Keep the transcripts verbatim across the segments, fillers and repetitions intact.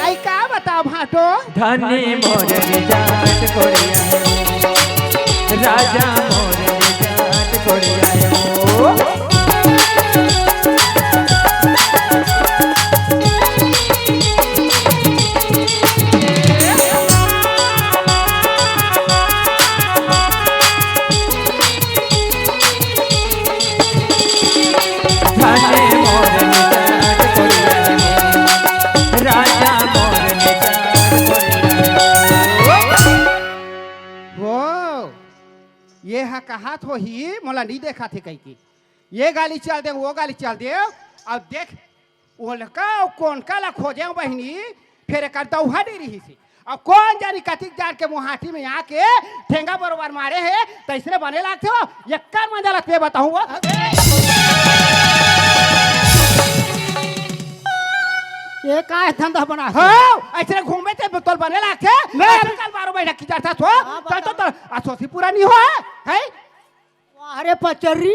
आई का बता भाटो? धनी मोर निजात कोड़िया हे, राजा मोर निजात कोड़िया हे। धनी मोर निजात कोड़िया हे, राजा मोर निजात कोड़िया हे। हो, ये हा कहात होही, मोला नी देखात हे कहिके। ये गाली चल दे, वो गाली चल दे, अउ देख, ओलका अउ कोनका ला खोजे बहिनी, फेर एकर दउहा नी रिहिस हे। अब कोन जानी कतिक जान के मुहाटी में आके ठेंगा बरोबर मारे हे, तइसने बने लागथे हो। एकर मजा ल ते बताहूं वो। ये का धंधा बना हे? हाँ, अइसने घूमे ते तोल बने लागथे। मैं अभी कल बारह महीना की जाता तो, हाँ, तो, तो, बताओ। तो, असोसी पूरा नहीं हुआ है, है? अरे पचर्री,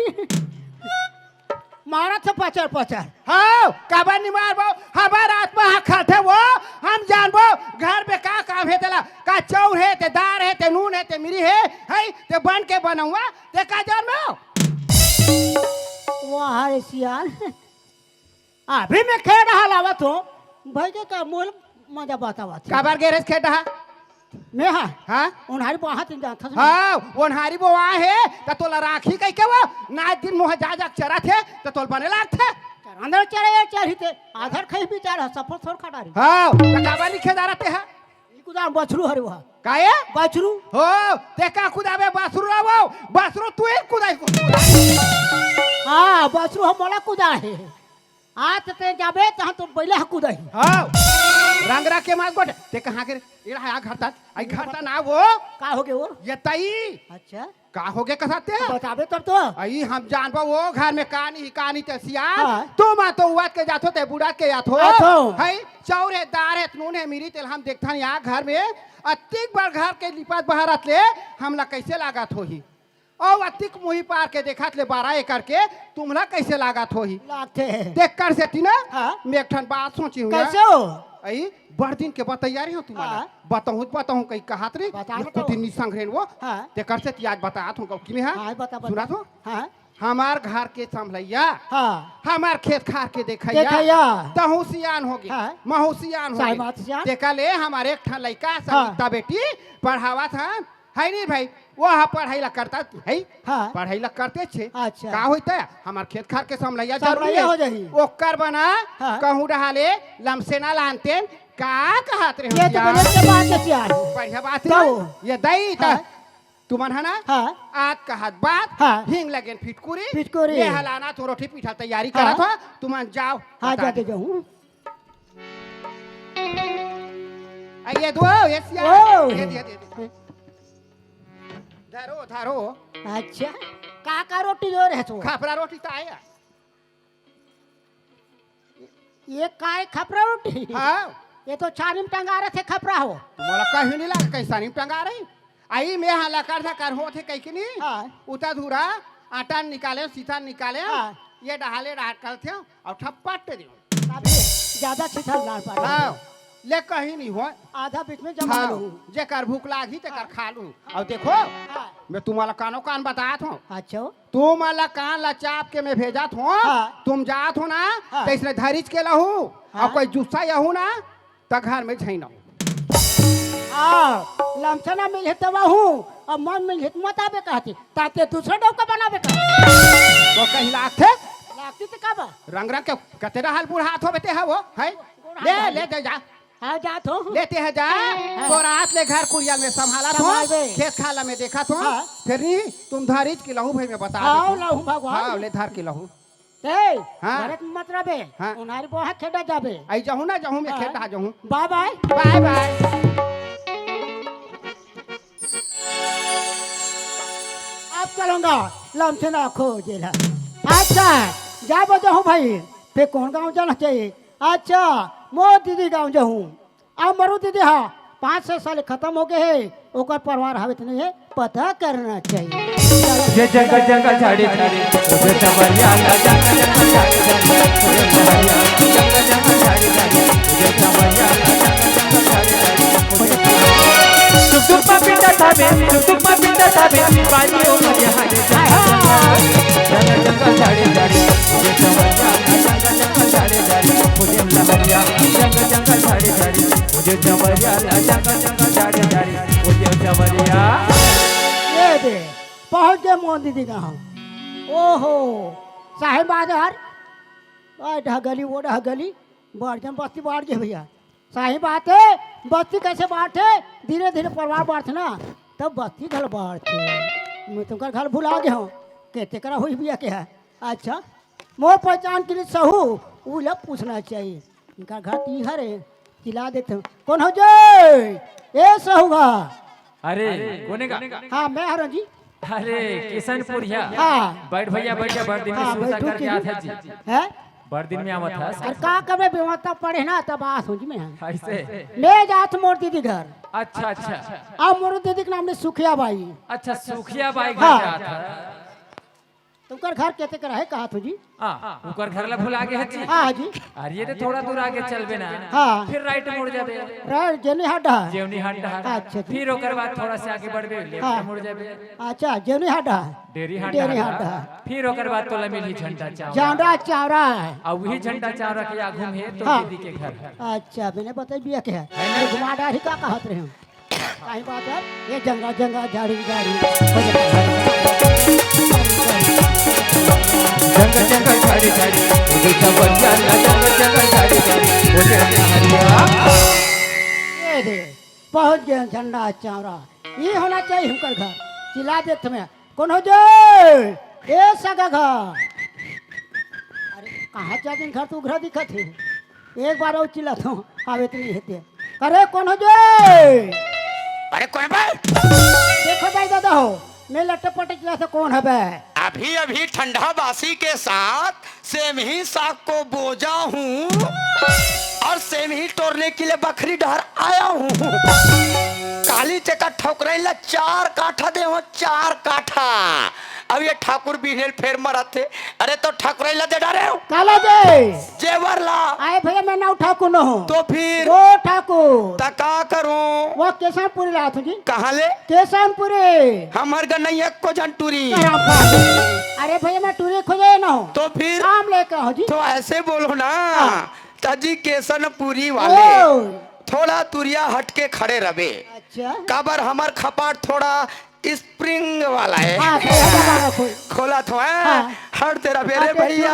मारत हे पचर पचर। हाँ, काबर नी मारबो? हमर आत्मा ह खाथे वो, हम जानबो। घर में का काम हे तेला, का चाउर हे, ते दार हे, ते नून हे, ते मिरी हे, है, ते बन के बनउवा, ते का जानबो? वाह रे सियान, अभी मैं खेत डहर आवत हों, भइगे का मोल मजा बतावत हे। काबर गे रहेस खेत डहर? मैं हा? हाँ? ओन्हारी बोहात जानथस ना? हाँ, ओन्हारी बोहा हे, त तोला राखी कहिके वो, नाच दिन मोह जा जा चरत हे, त तोल बने लागथे। चरांदर चरे ये चरही ते, आधर खई बिचार ह, सफल थोर खटारी। हाँ, त काबर नी खेत डहर ते हा? ई कुदार बछरू हरे वो। का ये? बछरू। हो, ते का कुदाबे बछरू ला वो, बछरू तू ही कुदाई को। हाँ, बछरू हम मोला कुदा हे। आज ते जाबे, तहाँ तो बइला ह कुदाही। हाँ। रंगरा के मार गोट। ते कहाँ के रे? एड़ा है, आ घर तक। आई घर तक ना वो। का होगे वो? ये तई। अच्छा। का होगे कसाते? तो बताबे तब तो। आई हम जानबो वो घर में का नी, का नी ते सियान। हाँ। तुम तो उवात के जाथो, ते बुड़ात के जाथो। आथो। है, चाउर हे, दार हे, नून हे, मिरी तेल हम देखथन या घर में। अतिक बड़ घर के लिपात बहारत ले, हमला कइसे लागत होही? अउ अतिक मुही पार के देखत ले बारह एकड़ के, तुमला कइसे लागत होही? लागथे। तेकर सेती ना, हाँ। मैं एक ठन बात सोची हूँ कइसे यार। हो? अई, बड़ दिन के बतैया रही हूँ तुम्हारा। हाँ। बताऊँ, बताऊँ, कहीं कहत रही, बता, ये बताओ। कुतिनी संग रहे वो। हाँ। तेकर सेती आज बतात हूँ, गौकी में, हाँ? हाँ, बता, बता। सुना तो? हाँ। हमार घर के संभलैया, हाँ। हमार खेत खार के देखैया, देखैया। तहूँ सियान होगे, हाँ। महूँ सियान होगे। सही बात, सियान। तेकर ले हमार एक ठन लइका, हाँ। सविता बेटी, पढ़ावत हन, है नहीं भाई, वो हा पढ़ाई ला करता है, हाँ। पढ़ाई ला करते छे। अच्छा। का होता है? हमार खेत खार के संभलैया जरूरी संभलैया है। हो जाही। ओकर बना हाँ। कहूँ डहाले लमसेना लानतेन, का कहत रहे हो ये तो यार? गजब के बात है यार। बढ़िया बात है। तो ये दई त हाँ। तुमन है ना? हाँ। आत कहत बात, हाँ। हिंग लगेन फिटकुरी, फिटकुरी। ये हलाना तो रोटी पीठा तैयारी हाँ। करत हो, तुमन जाओ, हाँ, बता जाके दे। जाऊँ। आ, ये दो, ये सिया, ओ। ये दे, दे, दे। धरो, धरो। अच्छा, का, का रोटी दो रहे तू? खापरा रोटी तो आया। ये काय खपरा रोटी? हाँ। ये तो छानी में टंगा रहे थे खपरा हो। तुम्हारा कहीं नहीं लगा, कहीं सानी में टंगा रही। आई मैं हाँ लकर धकर होत हे कहीं की नहीं। हाँ। उता धूरा आटा निकाले, सीता निकाले, हाँ। ये डहाले डहाल करते हो और ठप्पट दे। अबे, ज्यादा छिछल डाल पा रहे हाँ। हो। ले कहीं नहीं हो। आधा बीच में जमा हाँ। लूँ। जेकर भूख लागी, तेकर हाँ। खा लूँ। और देखो, हाँ। मैं तुम्हारा कानो कान बतात हूँ। अच्छा। तुम वाला कान ला चाप के मैं भेजत हूँ, हाँ। तुम जात हो ना, हाँ। तो इसने धरिच के लहू, हाँ। और कोई जुस्सा यहू ना, तो घर में झैनहू। हाँ, लमसना मिलही त वहू, अब मन मिलही त मत आबे कहती, ताते दूसरा डौका बनाबे कहती। वो कहीं लागथे? लागती तो का बा? रंग रंग के कते रहल बुढ़ात हो बेटे है वो, है? बुढ़ात ले, है। ले दे जा। हाँ, जात हो। लेते हैं जा, हाँ। तोरा हाथ ले घर कुरियाल में संभालत हो, संभालबे। खेत खाला में देखत हो, हाँ। फिर नहीं तुम धारिच के लहू भाई में बता हाँ, देत हो। लहू भगवान। हाँ, ले धार के लहू। ए, हाँ। गलत मत रहबे। हाँ। उनारी बोहा खेड़ा जाबे। आई जाहूँ ना, जाहूँ मैं हाँ। खेड़ा जाहूँ। बाय बाय। बाय बाय। अब चलूंगा, लमसना खोजे ला। अच्छा, जाबो जाहूँ भाई, फिर कौन गाँव जाना चाहिए? अच्छा, मोर दीदी गाँव जाहूँ। अमरू दीदी हा पाँच सौ साल खत्म हो गए हे, ओकर परिवार हवे त नहीं है, पता करना चाहिए। ये जंगल जंगल झाड़ी झाड़ी, ये जंगल जंगल झाड़ी झाड़ी, ये बालियो मजे हरे जंगल जंगल, जंगल जंगल झाड़ी झाड़ी, मुझे चवरिया जंगल जंगल झाड़ी झाड़ी, मुझे लहरिया जंगल जंगल झाड़ी झाड़ी, मुझे चवरिया जंगल जंगल झाड़ी झाड़ी, मुझे चवरिया। ये दे, पहुंच गए मोहन दीदी कहाँ। ओहो, साहेब बाजार, आ ढगली, वो ढगली, बढ़ गए बस्ती, बढ़ गए भैया। सही बात है, बस्ती कैसे बांटथे? धीरे धीरे परिवार बांटथे ना, तब बस्ती घल बांटथे। मैं तुमकर घर भुला गए हूँ, कहते करा हुई बिया के है। अच्छा, मोर पहचान के लिए सहू, उला पूछना चाहिए। इनका घर ती हरे, चिल्ला देते हो, कौन हो जे? ए सहू गा। अरे, कोने का? हाँ, मैं हरों जी। अरे, किशनपुरिया। हाँ। बैठ भैया, बैठ जा, बड़ दिन में हाँ, सूता बैठो करके जी। आत है जी। हैं? बड़ दिन में आवत है। अरे, का करबे, बेवता पड़े ना, तब आस हो जी मैं। ऐसे? मैं जात मोर दीदी घर। अच्छा, अच्छा। अब मोर दीदी के नाम ने सुखिया बाई। अच्छा, सुखिया बाई घर हाँ। जात है। तुमकर घर केते कर है, कहा थो जी? हाँ, उनकर घर ला भुला गए है जी। हाँ जी। अरे, ये तो थोड़ा दूर आगे चलबे ना। हाँ। फिर राइट मुड़ जाबे। राइट, जेवनी हाट डहा। जेवनी हाट डहा। अच्छा, अच्छा। फिर ओकर बाद थोड़ा से आगे बढ़बे, लेफ्ट हाँ। मुड़ जाबे। अच्छा, जेवनी हाट डहा। डेरी हाट डेरी डहा। हाट डहा। फिर ओकर बाद तोला मिलही झंडा चावरा। झंडा चावरा। अब वही झंडा चावरा के आगू में तो हाँ। दीदी के घर है। अच्छा, मैंने बताई बिया के है। है ना? ये घुमा डारी का कहत रहे हो? सही बात है, ये जंगल जंगल झाड़ी झाड़ी। जंगल जंगल झाड़ी झाड़ी, मुझे चवरिया ला, जंगल जंगल झाड़ी झाड़ी, मुझे हरिया। ये दे, पहुंच गए झंडा चावरा। ये होना चाहिए हमकर घर। चिल्ला देत में, कौन हो जे? ए सगा घर। अरे, कहाँ जा दिन घर तू घर दिखत है? एक बार और चिल्ला दो, आवे तो नहीं हेते। अरे, कौन हो जे? अरे, कौन बे? देखो दाई दादा हो, मैं लट्टे पट्टे चिल्ला से कौन है बे? अभी अभी ठंडा बासी के साथ सेमही साग को बोजा हूँ और सेमही तोड़ने के लिए बखरी डहर आया हूँ। काली चका ठोकरई ला चार काठा दे हो, चार काठा। अब ये ठाकुर बिहनेल फेर मरत हे। अरे तो ठकुरई ला दे डारे हो। काला दे। जेवर ला। आए भैया, मैं ना ठाकुर न हूँ। तो फिर? वो ठाकुर। त का करूं? वो केसनपुरी ला थू जी। कहाँ ले? केसनपुरी। हमर घर नहीं है को झन टूरी। अरे बाप रे। अरे भैया, मैं टूरी खोजे ना हूँ। तो फिर? काम लेके हो जी। तो ऐसे बोलो ना। हाँ। त जी केसनपुरी वाले। ओ। थोड़ा तुरिया हट के खड़े रहे। अच्छा। काबर हमर खपाट थोड़ा स्प्रिंग वाला है। हाँ, तो ये वाला खोल। खोला तो है। हाँ। हट तेरा बेरे हाँ, तो भैया।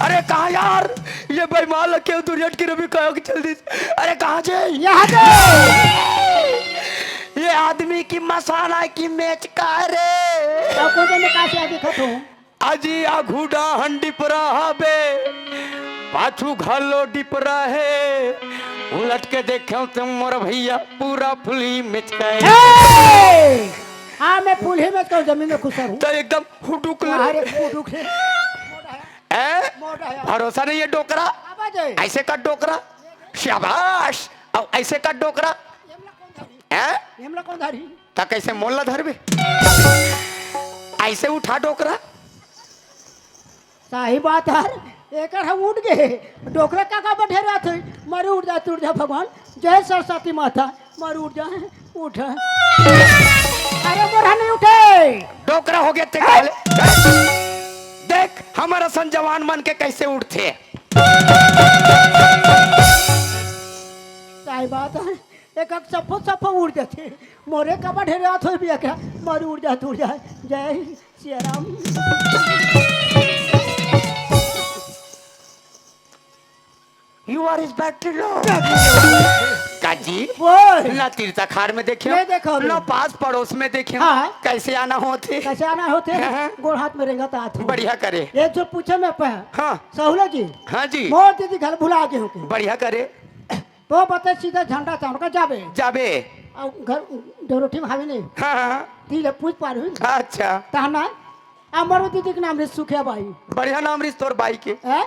अरे कहाँ यार, ये बेईमान लग के उधर हट के रवि कहा कि जल्दी से। अरे कहाँ जे? यहाँ जे। ये आदमी की मसाला की मेच का रे। तो कौन से में कहाँ से आदि खत हूँ? अजी आघू डाहन डिपरा हाबे, पाछू घलो डिपरा हे। उलट के देखेंव त मोर भैया पूरा फुलही मेचकाए। ए! हाँ, मैं फुलही मेचकाहूँ, जमीन में खुसर हूँ। त एकदम हुडुक ले। अरे, हुडुक ले। ए? मोटा है। भरोसा नहीं है डोकरा? आवाज है। ऐसे कर डोकरा। शाबाश। अब ऐसे कर डोकरा। ये मला कौन धारी? हैं? ये मला कौन धारी? त कैसे मोला धरबे? ऐसे उठा डोकरा। सही बात है, एकर हम उठ गए। डोकरा का का बैठे रहत है, मर उठ जा, उठ जा भगवान। जय सरस्वती माता, मर उठ जा, उठ। अरे मोरहा नहीं उठे। डोकरा हो गया ते काले। देख, हमर असन जवान मन के कैसे उठथे। सही बात है। एक एक सफो सफो उड़ जाथे। मोरे कबा ढेरे हाथ होय बिया क्या? मारू उड़ जा, उड़ जा। जय Siya Ram. You are his battery low। काजी, बोल। ना तीरता खार में देखे, नहीं देखा अभी। ना पास पड़ोस में देखे। हाँ। कैसे आना होथे? कैसे आना होथे? हाँ, हाँ। गोड़ हाथ में रेंगत आत हूँ। बढ़िया करे। ये जो पूछे मैं पे। हाँ। सहूला जी। हाँ जी। मोर दीदी घर भुला गए हो के? बढ़िया करे। तो बते सीधा झंडा चावरा का जाबे। जाबे। अब घर डोरोठी में हावे नहीं। हाँ, हाँ। ती ले पूछ पार हुई। अच्छा। तहना, अब मोर दीदी के नाम रे सुखिया बाई। बढ़िया नाम रे तोर बाई के। हैं?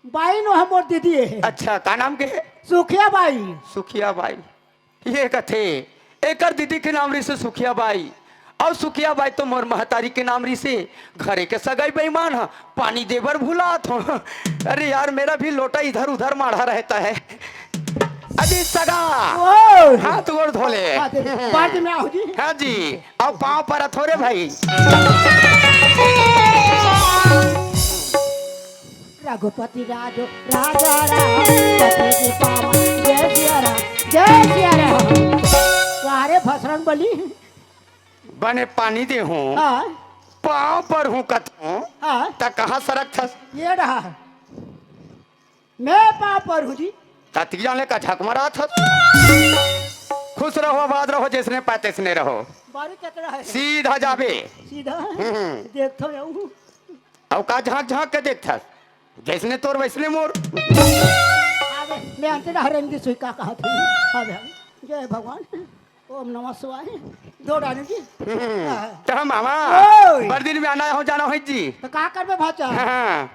बाई नो हमर दीदी है। अच्छा, का नाम के है? सुखिया बाई। सुखिया बाई। ये कथे, एकर दीदी के नाम रिसे सुखिया बाई, अउ सुखिया बाई तो मोर महतारी के नाम रिसे। घरे के सगाई बेईमान ह, पानी देबर भुलात हो। अरे यार, मेरा भी लोटा इधर उधर माढ़ा रहता है। अजी सगा। ओ। हाथ गोड़ धो ले। हाँ, दे, दे। बाद में आओ जी। हाँ जी। अब पाँव परत हों रे भाई। रघुपति राजो राजा राम, पति के पावन, जय सिया राम, जय सिया राम। वाह रे भसरन बली। बने पानी दे हूँ, हाँ। पाँव परहूँ कथों, हाँ। त कहाँ सरकथस? ये रहा। मैं पाँव परहूँ जी। ततिया ले का झक मराथस। खुश रहो, आबाद रहो, जैसने पाए तैसने रहो। बारी कतरा है? सीधा जाबे। सीधा? हम्म। देखथों यहू। अउ का झाँक झाँक के देखथस? जैसने तोर वैसने मोर। अबे, मैं अंते ना हरेंगे सुई का कहा थी। अबे, जय भगवान। ओम नमः शिवाय। दो डालू जी। हम्म। हाँ। त मामा, ओए। बड़ दिन में आना हो जाना हो जी। त का करबे भाचा? हाँ।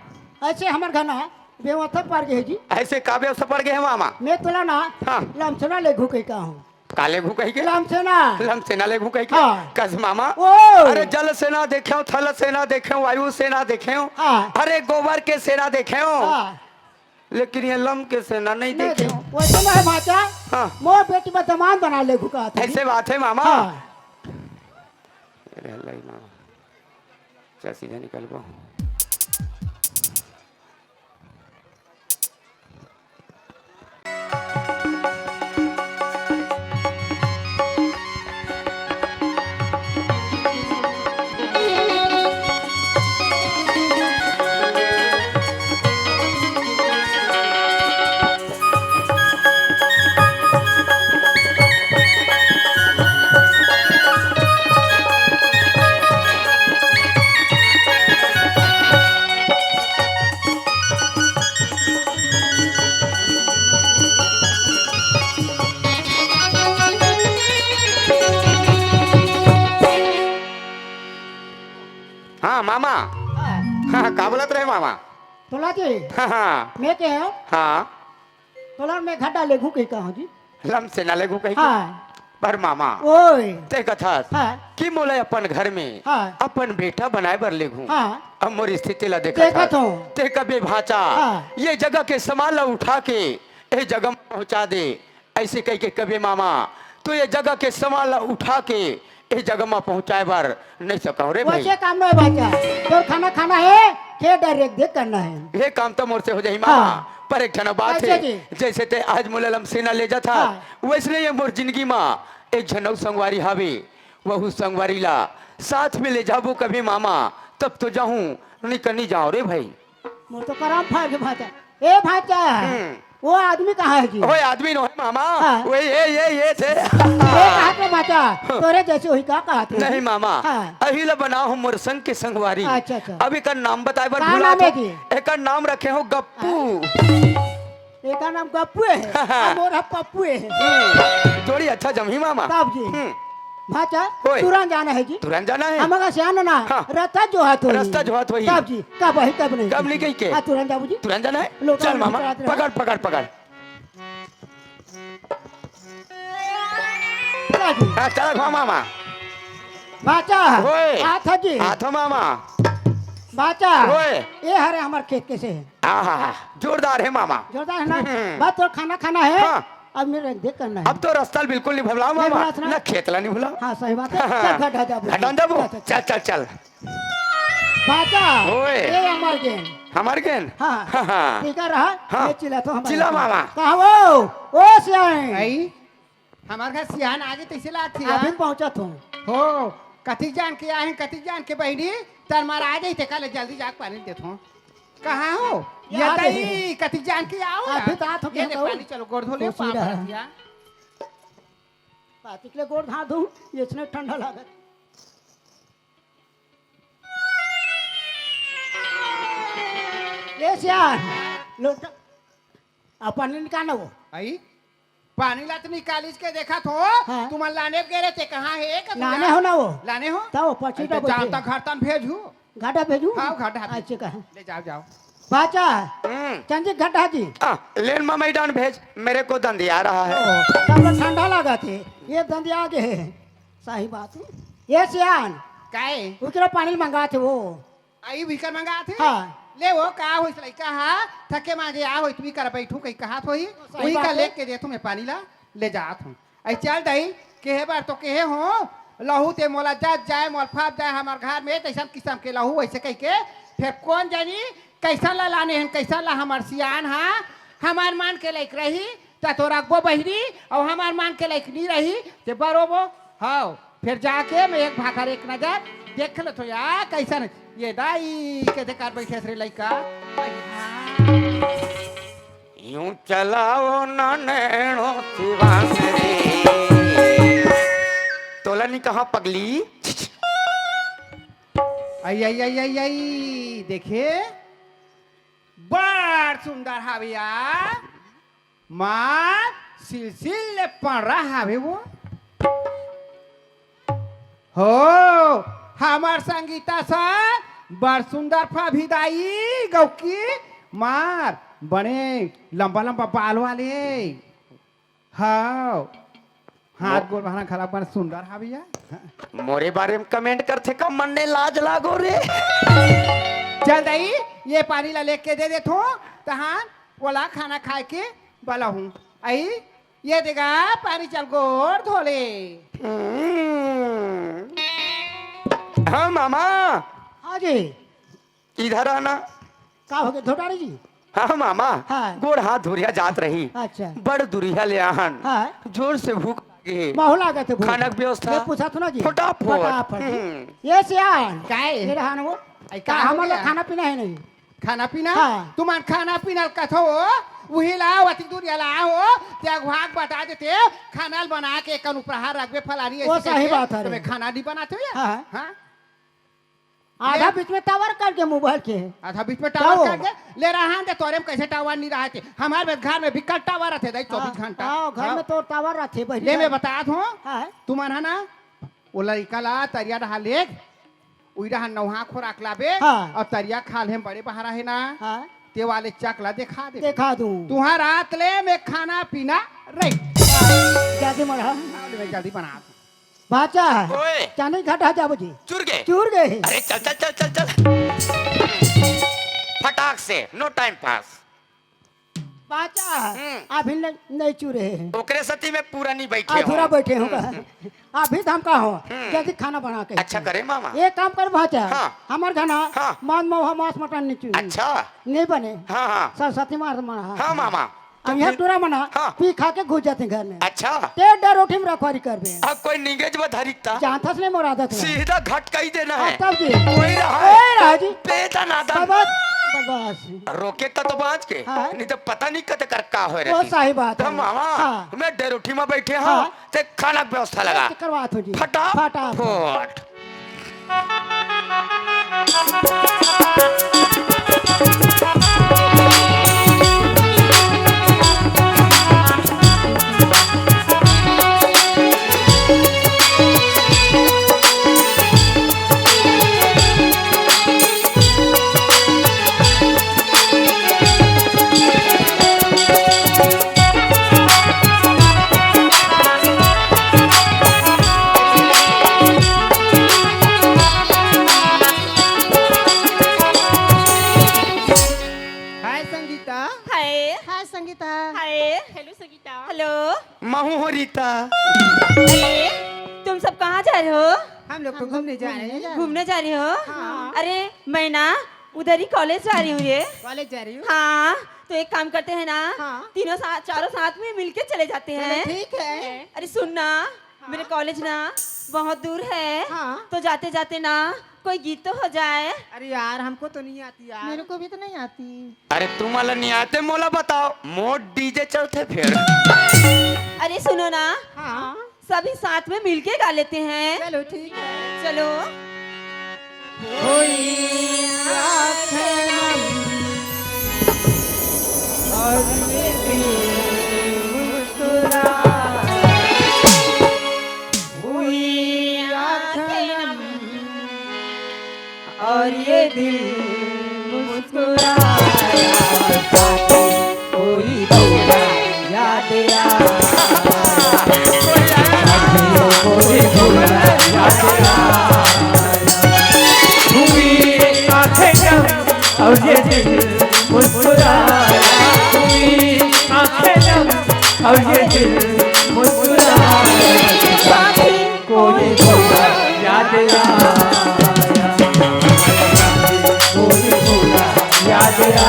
ऐसे हमर घर ना बेवस्था पड़ गए जी। ऐसे का बेवस्था पड़ गए है मामा? मैं तोला ना हाँ। लमसेना लेगहूँ कहिके कहूँ। का लेगहूँ कहिके? लमसेना। लमसेना लेगहूँ कहिके? हाँ। कस मामा? ओ। अरे जल सेना देखेंव, थल सेना देखेंव, वायु सेना देखेंव। हाँ। अरे गोबर के सेना देखेंव। हाँ। लेकिन ये लम के सेना नहीं नहीं देखेंव। देखेंव। वैसे ना है भाचा। हाँ। मोर बेटी बर दमांद बना लेगहूँ का था। ऐसे बात है मामा। हाँ। अरे हल्ला ही मामा। चल सीधा निकल गो। हाँ मामा। हाँ। हाँ, का बोलत रहे मामा? तोला जी। हाँ, हाँ। मैं के हूँ? हाँ। तोला मैं घड्डा लेगहूँ कहिके कहूँ जी। लमसेना लेगहूँ कहिके? हाँ। पर मामा, ओए। ते कथस हाँ। कि मोला अपन घर में हाँ। अपन बेटा बनाए बर लेगहूँ। हाँ। अब मोर स्थिति ला देखत देखत हस। हूँ। ते कबे भाचा, हाँ। ये जगह के सामान ला उठा के ए जगह में पहुँचा दे। ऐसे कहिके कबे मामा, तो ये जगह के सामान ला उठा के ए जगह में पहुँचाए बर नहीं सकव रे भाई। वैसे काम नहीं भाचा। तोर खाना खाना है, के डायरेक्ट देख करना है। ये काम तो मोर से हो जाही मामा, हाँ। पर एक ठन बात कैसे है, जी? जैसे ते आज मोला लमसेना ले जात हस, हाँ। वैसने ये मोर जिंदगी मा एक झन अउ संगवारी हावे, वहू संगवारी ला साथ में ले जाबो कभी मामा, तब तो जाहूँ, नहीं कर नहीं जाओ रे भाई। मोर तो करम फर गे भाचा। ए भाचा, हम्म। वो आदमी कहाँ है जी? ओए आदमी नोहे मामा, हाँ। वही ये, ये, ये थे। ये कहा थे भाचा, तोरे जैसे वही का कहा थे? नहीं मामा, हाँ। अही ला बनाहूँ मोर संग के संगवारी। अच्छा, अच्छा। अब एकर नाम बताए बर का भुला नाम है तो। जी? एकर नाम रखे हूँ गप्पू। हाँ। एकर नाम गप्पू है, हाँ। अब मोर ह पप्पू है। हम्म, जोड़ी अच्छा जमही मामा। तब जी। हम्म। भाचा, ओए। तुरंत जाना है जी। तुरंत जाना है? हमर सियान ना, हाँ। रास्ता जोहत होही। रास्ता जोहत होही। तब जी, कब आही, कब नहीं कब जी। नहीं कही के? हाँ, तुरंत जाबो जी। तुरंत जाना है? लोटा चल में मामा, चढ़ात रहा। पकड़, पकड़, पकड़। चल जी। हाँ, चल घुमा मामा। भाचा, ओए। आथा जी। आथा मामा। भाचा, ओए। ये हरे हमर खेत कैसे है? आहा, जोरदार है मामा। जोरदार है ना? हम्म। बस तोर खाना खाना है। हाँ। अब मेरा देख करना है। अब तो रास्ता बिल्कुल नहीं भुलाओ नहीं मामा, भुलाओ ना। ना खेत ला नहीं भुलाओ। हाँ, सही बात है। हाँ। चल, घटा जाबो। घटा जाबो। चल, चल, चल। चल, चल, चल। भाचा, ओए। ये हमार गेंद। हमार गेंद? हाँ। हाँ, हाँ। ठीक है रहा। हाँ। ये चिल्ला तो हमारे चिल्ला मामा। कहाँ वो? ओ सियान। आई? हमार घर सियान आगे तैसे लागथे, अभी हाँ? पहुंचत हूँ। हो, कतिक जान के आए हैं, कतिक जान के बहिनी, तर मार आ जाई, तेका ले जल्दी जाके पानी देत हूँ। कहाँ हो? ये ये आ ताई, रही। कतिक जान के आओ अभी यार। तो आ थोक ये ले हमको। पानी, चलो, गोड़ धो ले, खुशी पाँव रहा। परत या। पातिक ले गोड़ धो दूँ, ये इसने ठंडा लागत। ये सियान, लोटा, आ पानी निकाल ना वो। आई? पानी ला तो निकालिस के देखत हो, हाँ। तुमन लाने गे रहे ते कहाँ है? का लाने तुमन हो ना वो। लाने हो? तब पछी अरे तो तो जाओ बैठे। तो घर तन भेजू। घाटा भेजू? हाँ, घाटा भेजू। अच्छे कहे। ले जाओ, जाओ। बाचा, हम्म। चंदी घाटा जी। आ, लेन ममई डान भेज, मेरे को दंदिया रहा है। ओ, तब तो ठंडा लगा थे, ये दंदिया आगे है। सही बात है। ये सियान, काहे? उतरा पानी मंगा थे वो। आई उही कर मंगात हे। हाँ। ले वो का होइस लइका हा, थके मांजे आ होई, तुही कर बैठू कही कहात होही, सही उही बात कर हे। लेके देथों मैं पानी ला, ले जात हूँ। आई चल दई, केहे बर तो केहे हों, लहू ते मोला जच जाय, मोला फाप जाय, हमर घर में तइसन किसम के लहू, वइसे कहिके, फेर कोन जनी, कइसन ला लाने हन, कइसन ला हमर सियान हा, हमर मन के लइक रही, त तो रखबो बहिनी, अउ हमर मन के लइक नी रही, ते बरोबो, हव, फेर जाके मैं एक भाखर एक नजर देख लेथों या, कइसन ये दाई के देकर बैठे हस रे लइका। यूं चलाओ ना नैनो शिवांग रे। तोला नी कहा पगली। आई, आई, आई, आई, आई, देखे, बड़ सुंदर हावे या। मार सिलसिल ले पड़रा हावे वो। हो, हमर संगीता सा बड़ सुंदर फा भिदाई गौकी मार बने लंबा लंबा बाल वाले। हाव। हाथ मो- गोड़ बहाना खराब बन सुंदर हावे या। मोरे बारे में comment करथे का मन ने लाज लागो रे। चल दई, ये पानी ला लेके दे देथों, तहान ओला खाना खाए के बला हूँ। आई, ये देगा पानी चल गोड़ धोले। हम्म। हाँ मामा। हाँ जी। इधर आना। का हो गया धोटारी जी? हाँ मामा। हाँ। गोड़ हाथ धुरिया जात रही। अच्छा। बड़ दुरिया ले आहन। हाँ। जोर से भूख लागे। महू लागत हे भूख। खाना के व्यवस्था। ये पूछा था ना जी। फटाफट। फटाफट। हम्म। ये सियान। काय? ये रहा ना वो। आई, का का हो हमर गया? खाना पीना हे नहीं। खाना पीना? हाँ। तुमन खाना पीना ल कथो, उही ला अति दुरिया ला हो, ते अगुवाक बता देते, खाना ल बना के एकन उपराहा रखबे फलानी वो ऐसे सही कहिके, बात हे रे। तुम्हें खाना नहीं बनाते हो या? हाँ। हाँ? आधा ले। बीच में tower कट गया mobile के। आधा बीच में tower कट गया? ले रहा है, तोरे में कैसे tower नहीं रहा थे? हमारे घर में बिकट tower रहते दाई, चौबीस हाँ, घंटा। हाँ, घर हाँ। में तो tower रहते, बहिनी ले, मैं भाई। बता दूं, हाँ। तुमन है ना, वो लड़का ला तरिया डहा लेग, उही डहा नौहा खोराक लाबे, हाँ। और तरिया खाल हे बड़े बहारा हे ना, हाँ। ते वाले चक ला देखा दे। देखा दूं। तुहार रात ले में खाना पीना रही। जल्दी मरा। ले, मैं जल्दी बना दूं। बाचा है। ओए। चांदी घाट आ जाबो जी। चुर गए। चुर गए। अरे चल, चल, चल, चल, चल। फटाक से, no time pass। बाचा है। हम्म। अभी नहीं, नहीं चुरे हैं। ओकरे सती में पूरा नहीं बैठे अधूरा हो। बैठे हो। हम्म। अभी तो हम का हो, हम्म। जल्दी खाना बना के अच्छा करे मामा। एक काम कर बाचा। हाँ। हमार खाना हाँ। मान मौहा मांस मटन नहीं चुरे। अच्छा। नहीं बने। हाँ, हाँ। सरस्वती मार मना। हाँ मामा। अब यहाँ टूरा मना, हाँ। पी खा के घुस जाते घर में। अच्छा। ते डर उठी में रखवारी करबे। अब कोई निगेज बधारी ता। जानथस नहीं मोर आदत है। सीधा घटकाई देना है। तब जी। कोई रहा है। कोई रहा जी। बेटा नादान। बस, बस। रोके ता तो बांच के। हाँ। नहीं तो पता नहीं कते कर का हो वो रही। सही बात तो है। मामा, हाँ। मैं डर उठी में बैठे हूँ। हाँ। ते खाना के व्यवस्था लगा। करवा दो जी। फटाफट। फटाफट। हाय संगीता। हाय। हाय संगीता। हाय। हेलो संगीता। हेलो। महू हो रीता। अरे, तुम सब कहाँ जा रहे हो? हम लोग तो हम लोग घूमने जा रहे हैं। घूमने जा रहे हो? हाँ। अरे, मैं ना उधर ही कॉलेज जा रही हूँ ये। कॉलेज जा रही हूँ? हाँ, तो एक काम करते हैं ना, हाँ। तीनों साथ, चारों साथ में मिलके चले जाते चलो, हैं। ठीक है। अरे सुन ना, हाँ। मेरे कॉलेज ना बहुत दूर है, हाँ। तो जाते जाते ना कोई गीत तो हो जाए। अरे यार, हमको तो नहीं आती यार। मेरे को भी तो नहीं आती। अरे तुम्हाला नहीं आते, मोला बताओ, मोर डीजे चलते फिर। अरे सुनो ना, हाँ। सभी साथ में मिलके गा लेते हैं। चलो ठीक है। चलो। होई आखनम और ये दिल मुस्कुरा। हुई आखनम और ये दिल मुस्कुराया। साथी कोई भूला याद आया। साथी कोई भूला याद आया। हुई और ये दिल मुस्कुराया, हुई आंखें नम, और ये दिल मुस्कुराया। साथी, कोई भूला याद आया, कोई भूला याद आया।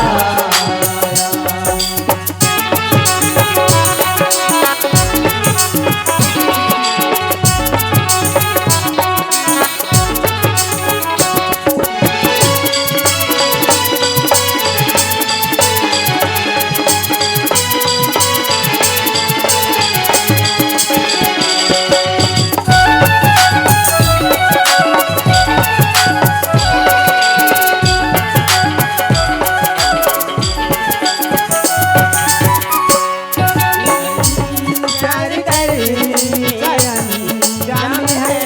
प्यार करने का अंजाम है।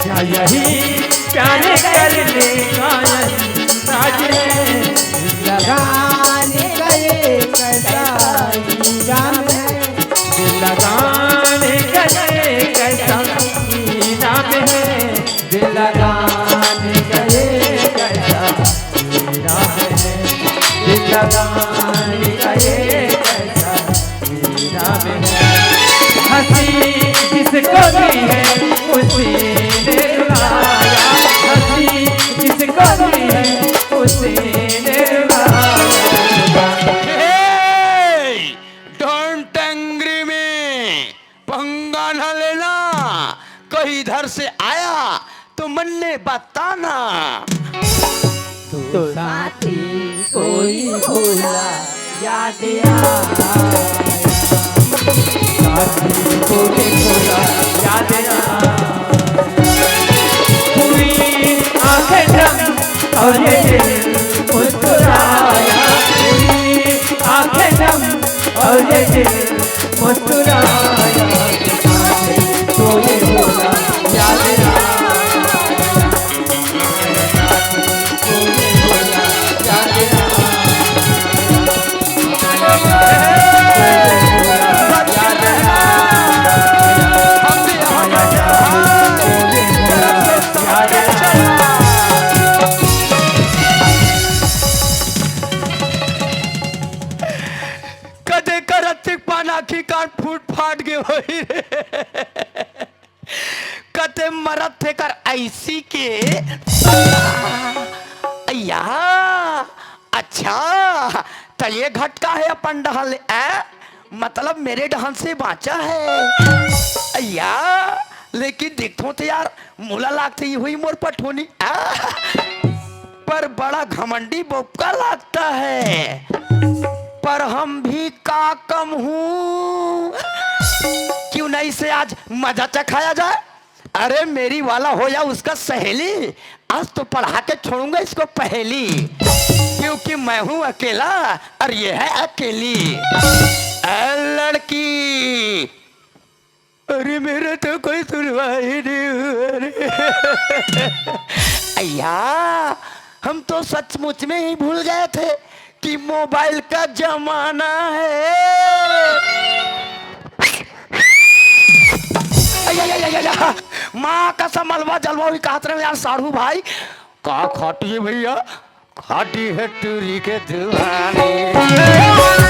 क्या यही प्यार करने का अंदाज है? लगाने का ये कैसा इल्जाम है? दिल लगाने का ये कैसा इनाम है? दिल लगाने का ये कैसा इनाम है? दिल लगाने का ये कैसा हंसी जिसको दी है, उसी ने रुलाया। हंसी जिसको दी है, उसी ने रुलाया। Hey, don't angry me, पंगा ना लेना। कहीं इधर से आया तो मन्ने बताना। तो साथी, कोई भूला याद आया। साथी, कोई भूला याद आया। हुई आंखें नम और ये दिल मुस्कुराया। हुई आंखें नम और ये दिल मुस्कुराया। साथी, कोई भूला याद आया। कदे करत पाना की कान फूट फाट गए होई रे। कते मरत हे कर ऐसी के। अय्या, अच्छा, त ये घटका है अपन डहल, ए? मतलब मेरे डहन से बाँचा है। अय्या, लेकिन देखो तो यार, मोला लागथे ये हुई मोर पठोनी, ए? पर बड़ा घमंडी बोपका लगता है। पर हम भी का कम हूँ? क्यों नहीं से आज मजा चखाया जाए? अरे मेरी वाला हो या उसका सहेली, आज तो पढ़ा के छोड़ूंगा इसको पहेली, क्योंकि मैं हूँ अकेला और ये है अकेली। ए लड़की, अरे मेरा तो कोई सुनवाई नहीं हुआ रे। अय्या, हम तो सचमुच में ही भूल गए थे कि मोबाइल का जमाना है। अय्या, अय्या, अय्या, अय्या। माँ कसम, अलवा जलवा हुई कहत रहे यार साढ़ू भाई। का खाटी है भैया? खाटी है टूरी के जुबानी,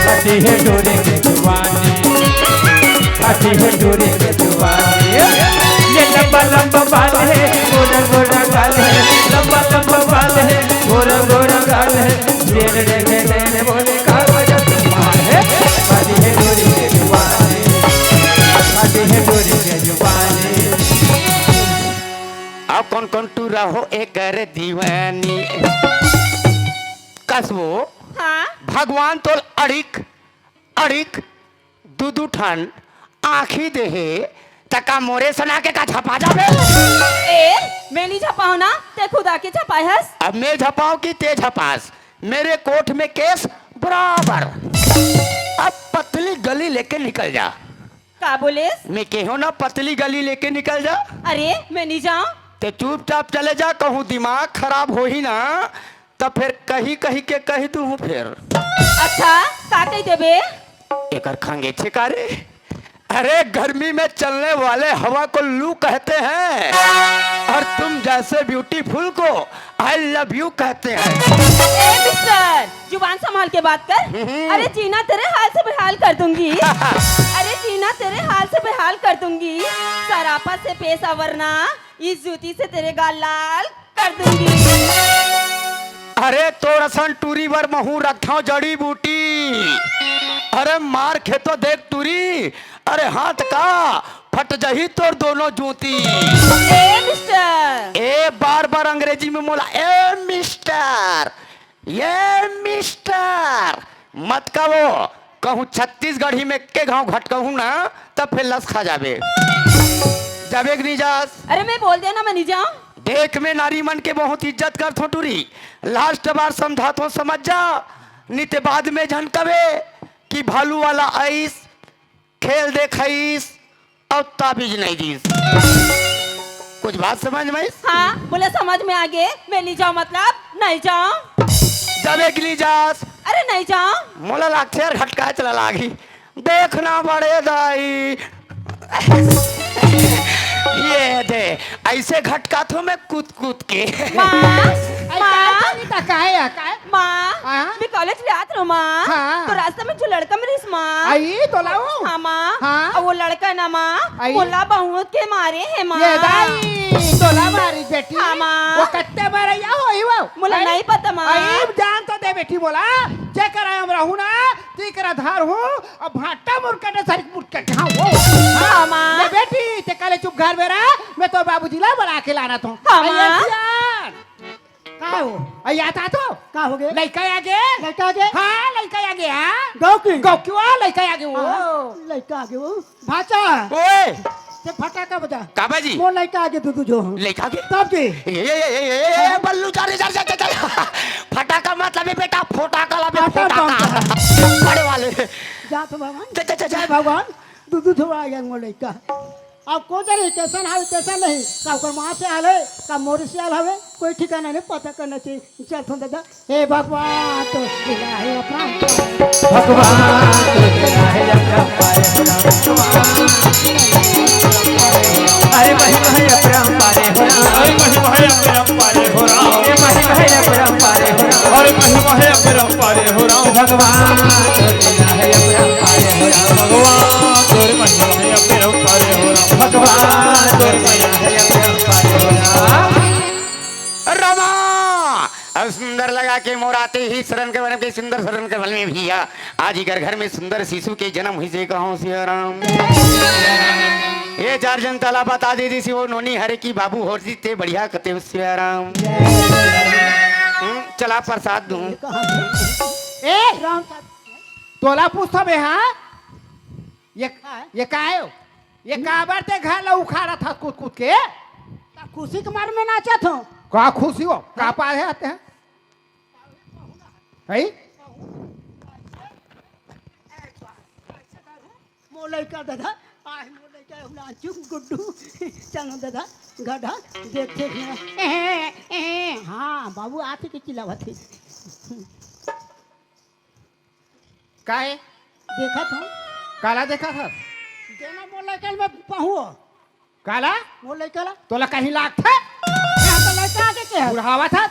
खाटी है टूरी के जुबानी, खाटी है टूरी के जुबानी। ये लंबा लंबा बाल है, गोरा गोरा गाल है, लंबा लंबा बाल है, गोरा गोरा गाल है। जेन देखे तेन बोले का वजह तुम्हार है, खाटी है टूरी के जुबानी, खाटी है टूरी के जुबानी। अब कौन कौन टूरा हो एकर दीवानी। कसबो, हाँ? भगवान तोल अड़िक, अड़िक, दू दू ठन आँखी देहे, त का मोरे सना के का झपा जाबे? ए, मैं नहीं झपाओ ना, ते खुद आके झपाए हस। अब मैं झपाओ कि ते झपास? मेरे कोर्ट में केस बराबर। अब पतली गली लेके निकल जा। का बोलेस? मैं केहो ना पतली गली लेके निकल जा। अरे, मैं नहीं जाऊँ। ते चुपचाप चले जा, कहूँ दिमाग खराब होही ना, त फिर कही कही के कही दूँ फिर। अच्छा, का कही देबे? एकर खंगे छे का रे? अरे, गर्मी में चलने वाले हवा को लू कहते हैं और तुम जैसे ब्यूटीफुल को आई लव यू कहते हैं। ए मिस्टर, बात कर। अरे जीना तेरे हाल से बेहाल कर दूंगी। अरे जीना तेरे हाल से बेहाल कर दूंगी। सरापा से पेशा वरना, इस जूती से तेरे गाल लाल कर दूंगी। अरे तोर असन टूरी बर महूं रखथंव जड़ी बूटी। अरे मार खेतो देख टूरी, अरे हाथ का फट जही तोर दोनों जूती। ए मिस्टर। ए बार बार अंग्रेजी में मोला ए मिस्टर, ए मिस्टर मत कहो। कहूं छत्तीसगढ़ी में के घाव घटकहूं ना, तब फिर लस खा जाबे। जाबे कि नहीं जास? अरे मैं बोल देना मैं नहीं जाऊं। देख मैं नारी मन के बहुत इज्जत करथों टूरी। लास्ट बार समझाथों समझ जा, नहीं ते बाद में झन कबे कि भालू वाला आइस, खेल देखाइस अउ ताबीज नहीं दीस। कुछ बात समझ में आइस? हाँ, बोले समझ में आगे। मैं नहीं जाऊं मतलब नहीं जाऊं। जाबे कि नहीं जास? अरे नहीं जाऊं। मोला लागथे यार घटकाए चला लागही। देखना बड़े दाई, ये दे, ऐसे घटकाथों मैं कूद कूद के। माँ, अरे माँ, काय चली ता काय है काय? माँ, हाँ? मैं कॉलेज ले आत रहो माँ। हाँ। तो रास्ता में जो लड़का मिलिस माँ। आई तो लाओ। हाँ माँ। हाँ। और वो लड़का ना माँ, आई। मोला बहुत के मारे है माँ। ये दाई तोला मारी बेटी। हाँ, माँ। वो कत्ते मारे या होई वो? मोला हैं? नहीं पता माँ। आई जान तो दे बेटी मोला। जे करा हम रहू ना, ती करा धार हूँ। अब भाटा मुरकटे सारी मुरकटे हाँ वो। हाँ, माँ। ले बेटी ते काले चुप घर में रह। मैं तो बाबूजी ला बुला के लाना तो। हाँ, माँ। का हो? आई आता तो? का हो गे? लइका आ गे? लइका आ गे? हाँ, लइका आ गे, हाँ। गौ की? गौ की वो लइका आ गे वो। हाँ, लइका आ गे वो। भाचा, ओए, ते फटाका बजा। काबा जी? मोर लइका आ गे दू दू जो। लइका के? तब जी। ए, ए, ए, ए, ए, ए, बल्लू, जा रे, जा, जा, जा, जा। फटाका मत लाबे बेटा, फोटाका लाबे, फटाका। फोटाका। बड़े वाले। जा तो भगवान। जा, जा, जा, जा। जय भगवान। दू दू जो आ गया मोर लइका। अब को जाने कैसन हाल कैसन नहीं, का ओकर माँ से हाल है, का मोर से हाल हवे, कोई ठिकाना नहीं, पता करना चाहिए। चल तुम दादा। हे भगवान तो दिला है अपना। भगवान तो दिला है अपना पाए हो राम। अरे महिमा है अपरंपारे हो राम। अरे महिमा है अपरंपारे हो राम। अरे महिमा है अपरंपारे हो राम। अरे महिमा है अपरंपारे हो राम। भगवान तो दिला है अपरंपारे हो राम। भगवान तोर महिमा है अपरंपारे हो राम। भगवान तोर महिमा है अपरंपारे हो राम। रमा, अब सुंदर लगा के मोर आते ही शरण के वन के सुंदर शरण के वन में भैया, आज ही घर घर में सुंदर शिशु के जन्म हुई से कहो सिया राम। ये चार जन तला बता दे दी वो नोनी हरे की बाबू होर जी ते बढ़िया कते हो सिया राम। हम्म, चला प्रसाद दूं। ए, तोला पूछता बे, हाँ? ये, ये का है? ये काबर ते घर ला उखाड़ा था कूद कूद के? खुशी के मार में नाचत हो। का खुशी हो? का पाए आते हैं? है? मोर लइका दादा, आए मोर लइका, नाचू गुड्डू, चलो दादा, गधा, देख देख ना। हाँ, बाबू आते के चिल्लावत है। काहे? देखत हो? काला देखा था? देना मोर लइका में पहुओ। काला? मोर लइका ला। तोला कहीं लागथे? यहाँ तो लइका आगे के है। बुढ़ावा था।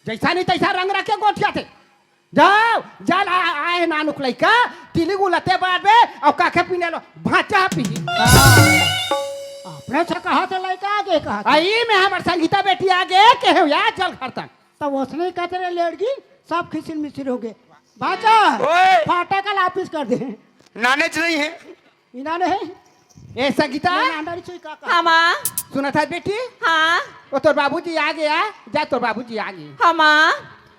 जैसा नहीं तैसा रंग रखे गोठिया थे। जाओ, जा ला, आए नानुक लइका, तिली गुलते बार बे, और काखे पीने लो, भाचा पी। अपने से कहा तो लइका आगे कहा था। आई में हमर संगीता बेटी आगे, के हो यार, चल घर तक। तब उसने कहते रहे लेड़गी, सब खिसिर मिसिर हो गए। भाचा, ओए! फाटा कल वापिस कर दे। नानेच नहीं है। इना नहीं। ए संगीता, ना, ना, ना, रसोई का, का। हाँ माँ। सुना था बेटी? हाँ। वो तोर बाबूजी आ गया, जा तोर बाबूजी आ गए। हाँ माँ।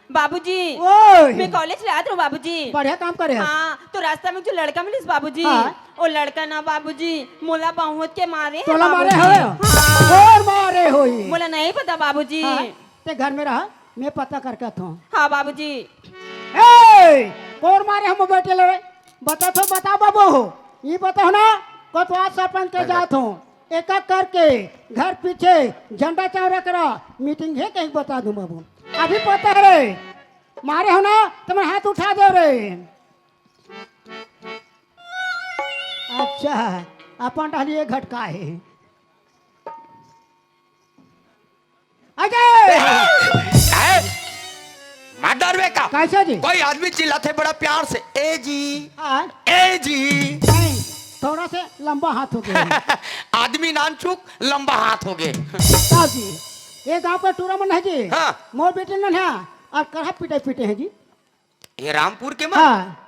बाबूजी। ओए। मैं कॉलेज ले आत रहो बाबूजी। बढ़िया काम करे है। हाँ, तो रास्ता में जो लड़का मिलिस बाबूजी। हाँ। वो लड़का ना बाबूजी, मोला बहुत के मारे है तोला मारे बाबूजी। है? हाँ। और मारे होई। मोला नहीं पता बाबूजी। हाँ, ते घर में रहा, मैं पता करके आत हूँ। हाँ बाबूजी। ए, कोर मारे हम बैठे ले? बता तो बता बाबू, ये बताओ ना, कोतवाल सरपंच के जात हूँ, एक एक करके घर पीछे झंडा चौड़ा करा, मीटिंग है कहीं बता दूँ बाबू। अभी पता है रे, मारे हो ना, तुम्हें हाथ उठा दे रे। अच्छा, अपन डालिए घटका है। अजय! ए, मार डरबे का? कैसे जी? कोई आदमी चिल्लाथे बड़ा प्यार से, "ए जी, हाँ। ए जी।" नहीं, थोड़ा से लंबा हाथ हो गया। आदमी नानचुक, लंबा हाथ हो गए। का जी? ये गांव के टूरा मन है जी। हाँ। मोर बेटी नन है, और कड़ा पीटे पीटे हैं जी। ये रामपुर के मन? हाँ।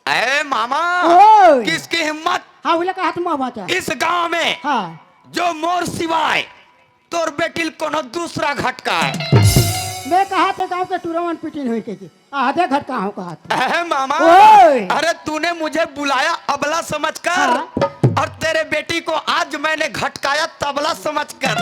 ए मामा, ओए। किसकी हिम्मत? हाँ, बोले कहा तुम बाचा। इस गांव में हाँ। जो मोर सिवाय तोर बेटी ल कोनो दूसरा घटका है। मैं कहा तो गांव के टूरा मन पीटिन होई के जी। आधे घटका हो कहा था। ए मामा, ओए। अरे तूने मुझे बुलाया अबला समझकर हाँ। और तेरे बेटी को आज मैंने घटकाया तबला समझकर।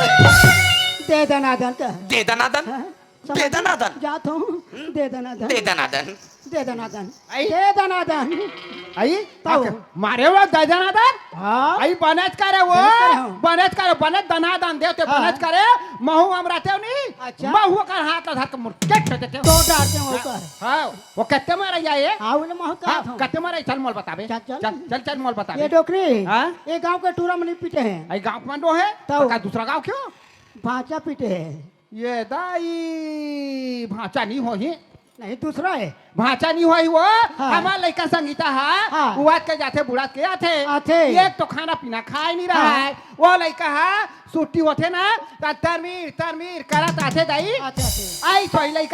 दे दनादन का। दे दनादन। हाँ। समझ दे दनादन। जात हूँ। दे दनादन। दे दनादन। दे दनादन। आई? दे दनादन। आई? ताऊ। आके मारे वो दे दनादन? हाँ। आई बनेच करे वो। बनेच करे हो। बनेच करे, बनेच दनादन देते, हाँ। बनेच करे। महू हम रहते हो नहीं? अच्छा। महू कर हाथ ला धर के मुड़ के फेंक देते हो। तो डालते हो हाँ, ऊपर। हाँ, वो कत्ते मारा या ये? हाँ, उन्हें महू हाँ, कहा था। कत्ते मारा, चल मोल बताबे। चल, चल। चल, चल, चल मोल बताबे। ये डोकरी, हाँ? ये गांव के टूरा मनी पीटे हैं। आई गांव में दो है? तो। तो का दूसरा गांव क्यों? भांचा पीटे हैं। ये दाई, भांचा नहीं होही। नहीं, दूसरा है। भांचा नहीं होही वो। हाँ। हमार लइका संगीता हा, हाँ। उवात के जाथे, बुड़ात के आथे। आथे। एक तो खाना पीना खाए नहीं रहा हाँ। है। वो लइका हा, छुट्टी होथे ना, त तरमीर, तरमीर करत आथे दाई। आथे, आथे। आई सोई लइका